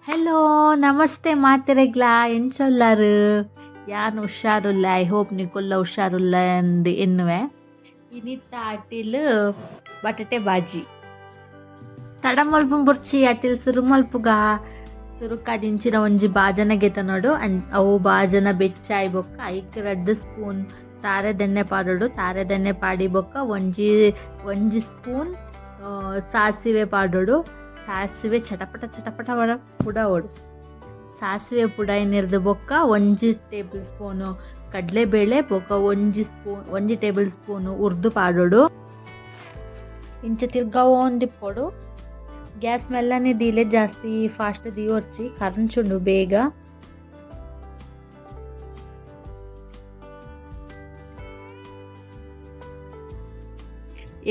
Hello namaste ಮಾತೆರೆಗ್ಲಾ, ಎಂಚ ಉಲ್ಲರ್? ಯಾನ್ ಹುಷಾರುಲ್ಲ. I hope ನಿಕುಲ್ಲ ಹುಷಾರುಲ್ಲ ಅಂದ್ ಎನ್ನುವೆ. ಇನಿತ್ತ ಅಟಿಲ್ ಬಟಾಟೆ ಬಾಜಿ. ತಡ ಮಲ್ಪುನ ಬೊರ್ಚಿ, ಅಟಿಲ್ ಸುರು ಮಲ್ಪುಗ. ಸುರುಕಾದಿಂಚಿನ ಒಂಜಿ ಬಾಜನ ಗೆತನೊಡು. ಅವು ಬಾಜನ ಬೆಚ್ಚಾಯಿ ಬೊಕ್ಕ ಐಕ್ ರಡ್ಡ್ ಸ್ಪೂನ್ ತಾರೆದೆಣ್ಣೆ ಪಾಡೊಡು. ತಾರೆದೆಣ್ಣೆ ಪಾಡಿ ಬೊಕ್ಕ ಒಂಜಿ ಒಂಜಿ ಸ್ಪೂನ್ ಸಾಸಿವೆ ಪಾಡೊಡು. ಸಾಸಿವೆ ಚಟಪಟ ಚಟಪಟ ಪುಡವೊಡು. ಸಾಸಿವೆ ಪುಡಾಯಿನೆರ್ದ್ ಬೊಕ್ಕ ಒಂಜಿ ಟೇಬಲ್ ಸ್ಪೂನ್ ಕಡಲೆಬೇಳೆ ಬೊಕ್ಕ ಒಂಜಿ ಸ್ಪೂನ್ ಒಂಜಿ ಟೇಬಲ್ ಸ್ಪೂನ್ ಉರ್ದು ಪಾಡೊಡು. ಇಂಚ ತಿರ್ಗಾವೊಂದಿಪ್ಪೊಡು. ಗ್ಯಾಸ್ ಮೆಲ್ಲನೆ ದೀಲೆ, ಜಾಸ್ತಿ ಫಾಸ್ಟ್ ದೀವೊರ್ಚಿ, ಕರ್ಂಚುಂಡು ಬೇಗ.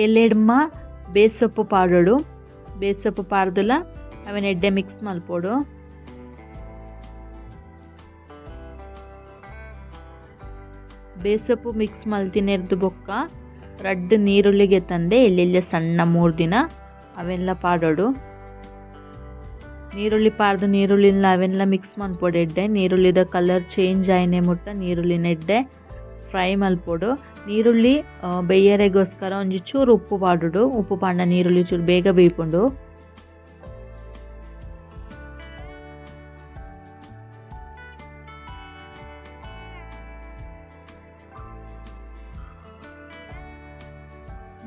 ಎಲೆಡ್ಮ ಬೇಸೊಪ್ಪು ಪಾಡೊಡು. ಬೇಸೊಪ್ಪು ಪಾಡ್ದುಲ ಅವೆನ್ ಎಡ್ಡೆ ಮಿಕ್ಸ್ ಮಲ್ಪೊಡು. ಬೇಸೊಪ್ಪು ಮಿಕ್ಸ್ ಮಲ್ತಿನೆರ್ದ್ ಬೊಕ್ಕ ರಡ್ಡ್ ನೀರುಳ್ಳಿ ಗೆತ್ತಂದೆ ಎಲ್ಯ ಸಣ್ಣ ಮೂರ್ದಿನ ಅವೆನ್ಲ ಪಾಡೊಡು. ನೀರುಳ್ಳಿ ಪಾಡ್ದ್ ನೀರುಳ್ಳಿನ್ಲ ಅವೆನ್ಲ ಮಿಕ್ಸ್ ಮನ್ಪೊಡು ಎಡ್ಡೆ. ನೀರುಳ್ಳಿದ ಕಲರ್ ಚೇಂಜ್ ಆಯಿನೆ ಮುಟ್ಟ ನೀರುಳ್ಳಿನ್ ಎಡ್ಡೆ ಫ್ರೈ ಮಲ್ಪೊಡು. ನೀರುಳ್ಳಿ ಬೇಯರೆಗೋಸ್ಕರ ಒಂಜಿ ಚೂರು ಉಪ್ಪು ಪಾಡೊಡು. ಉಪ್ಪು ಪಾಡ್ಂಡ ನೀರುಳ್ಳಿ ಚೂರು ಬೇಗ ಬೇಯ್ಪುಂಡು.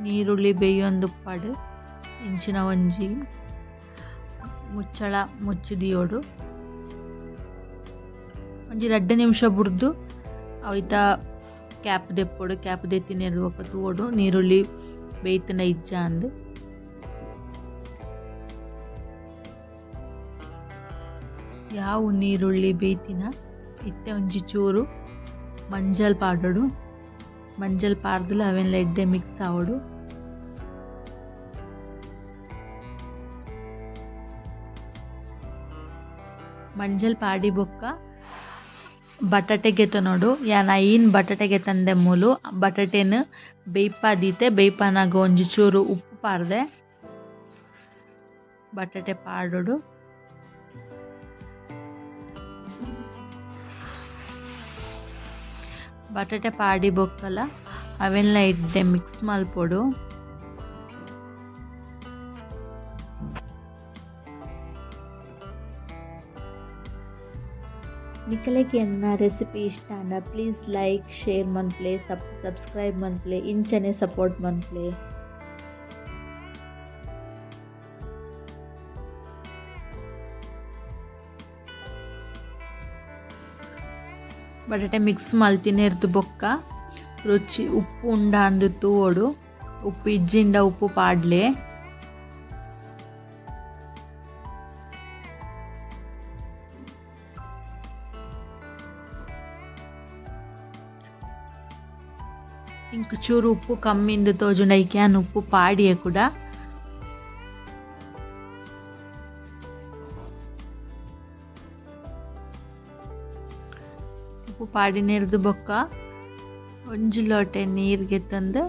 ನೀರುಳ್ಳಿ ಬೇಯೊಂದುಪ್ಪಡ್ ಇಂಚಿನ ಒಂಜಿ ಮುಚ್ಚಳ ಮುಚ್ಚಿ ದೀಯೊಡು. ಒಂಜಿ ರಡ್ಡ್ ನಿಮಿಷ ಬುಡ್ದು ಅವೆತ ಕ್ಯಾಪ್ ದೆಪ್ಪೊಡು. ಕ್ಯಾಪ್ ದೆತ್ತಿನೆರ್ದ್ ಬೊಕ್ಕ ತೂವೊಡು ನೀರುಳ್ಳಿ ಬೇಯ್ತ್ಂಡ ಇಜ್ಜಾ ಅಂದ್. ಯಾವು ನೀರುಳ್ಳಿ ಬೇಯ್ತಿನ ಇತ್ತೆ ಒಂಜಿ ಚೂರು ಮಂಜಲ್ ಪಾಡೊಡು. ಮಂಜಲ್ ಪಾಡ್ದ್ಲ ಅವೆನ್ಲ ಎಡ್ಡೆ ಮಿಕ್ಸ್ ಆವೊಡು. ಮಂಜಲ್ ಪಾಡಿ ಬೊಕ್ಕ ಬಟಾಟೆ ಗೆತೊನೊಡು. ಯಾನ್ ಐನ್ ಬಟಾಟೆ ಗೆತೊಂದೆ ಮೂಲು. ಬಟಾಟೆನ್ ಬೇಯ್ಪಾದೀತೆ. ಬೇಯ್ಪಾನಗ ಒಂಜಿ ಚೂರು ಉಪ್ಪು ಪಾಡ್ದೆ. ಬಟಾಟೆ ಪಾಡೊಡು. ಬಟಾಟೆ ಪಾಡಿ ಬೊಕ್ಕಲ ಅವೆನ್ಲ ಎಡ್ಡೆ ಮಿಕ್ಸ್ ಮಲ್ಪೊಡು. ನಿಕಲೆಗ್ ಎನ್ನ ರೆಸಿಪಿ ಇಷ್ಟ ಆಂಡ ಪ್ಲೀಸ್ ಲೈಕ್ ಶೇರ್ ಮನ್ಪುಲೆ, ಸಬ್ಸ್ಕ್ರೈಬ್ ಮನ್ಪುಲೆ, ಇಂಚನೆ ಸಪೋರ್ಟ್ ಮನ್ಪುಲೆ. ಬಟಾಟೆ ಮಿಕ್ಸ್ ಮಲ್ತಿನೆರ್ದ್ ಬೊಕ್ಕ ರುಚಿ ಉಪ್ಪು ಉಂಡಾ ಅಂದ್ ತೂವೊಡು. ಉಪ್ಪು ಇಜ್ಜಿಂಡ ಉಪ್ಪು ಪಾಡ್ಲೆ. ಎಂಕ್ ಚೂರು ಉಪ್ಪು ಕಮ್ಮಿ ಇಂದ್ ತೋಜುಂಡು ಐಕ್ ಯಾನ್ ಉಪ್ಪು ಪಾಡಿಯೆ ಕುಡ. ಉಪ್ಪು ಪಾಡಿನೆರ್ದ್ ಬೊಕ್ಕ ಒಂಜಿ ಲೋಟೆ ನೀರ್ ಗೆತೊಂದು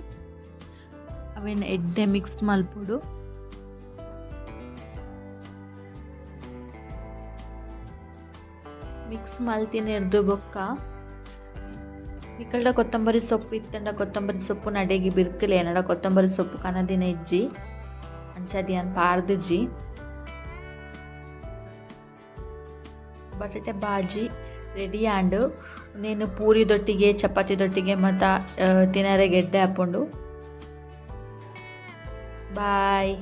ಅವೆನ್ ಎಡ್ಡೆ ಮಿಕ್ಸ್ ಮಲ್ಪೊಡು. ಮಿಕ್ಸ್ ಮಲ್ತಿನೆರ್ದ್ ಬೊಕ್ಕ ನಿಕಲ್ಡ ಕೊತ್ತಂಬರಿ ಸೊಪ್ಪು ಇತ್ತ್ಂಡ ಕೊತ್ತಂಬರಿ ಸೊಪ್ಪು ನಡೆಗ್ ಬಿರ್ಕುಲೆ. ಎನಡ ಕೊತ್ತಂಬರಿ ಸೊಪ್ಪು ಕನದಿನ ಇಜ್ಜಿ, ಅಂಚಾದ್ ಯಾನ್ ಪಾಡ್ದಿಜಿ. ಬಟಾಟೆ ಬಾಜಿ ರೆಡಿ ಆಂಡ್. ಉಂದೆನ್ ಪೂರಿದೊಟ್ಟಿಗೆ ಚಪಾತಿದೊಟ್ಟಿಗೆ ಮಾತ ತಿನರೆಗ್ ಎಡ್ಡೆ ಆಪುಂಡು. ಬಾಯ್.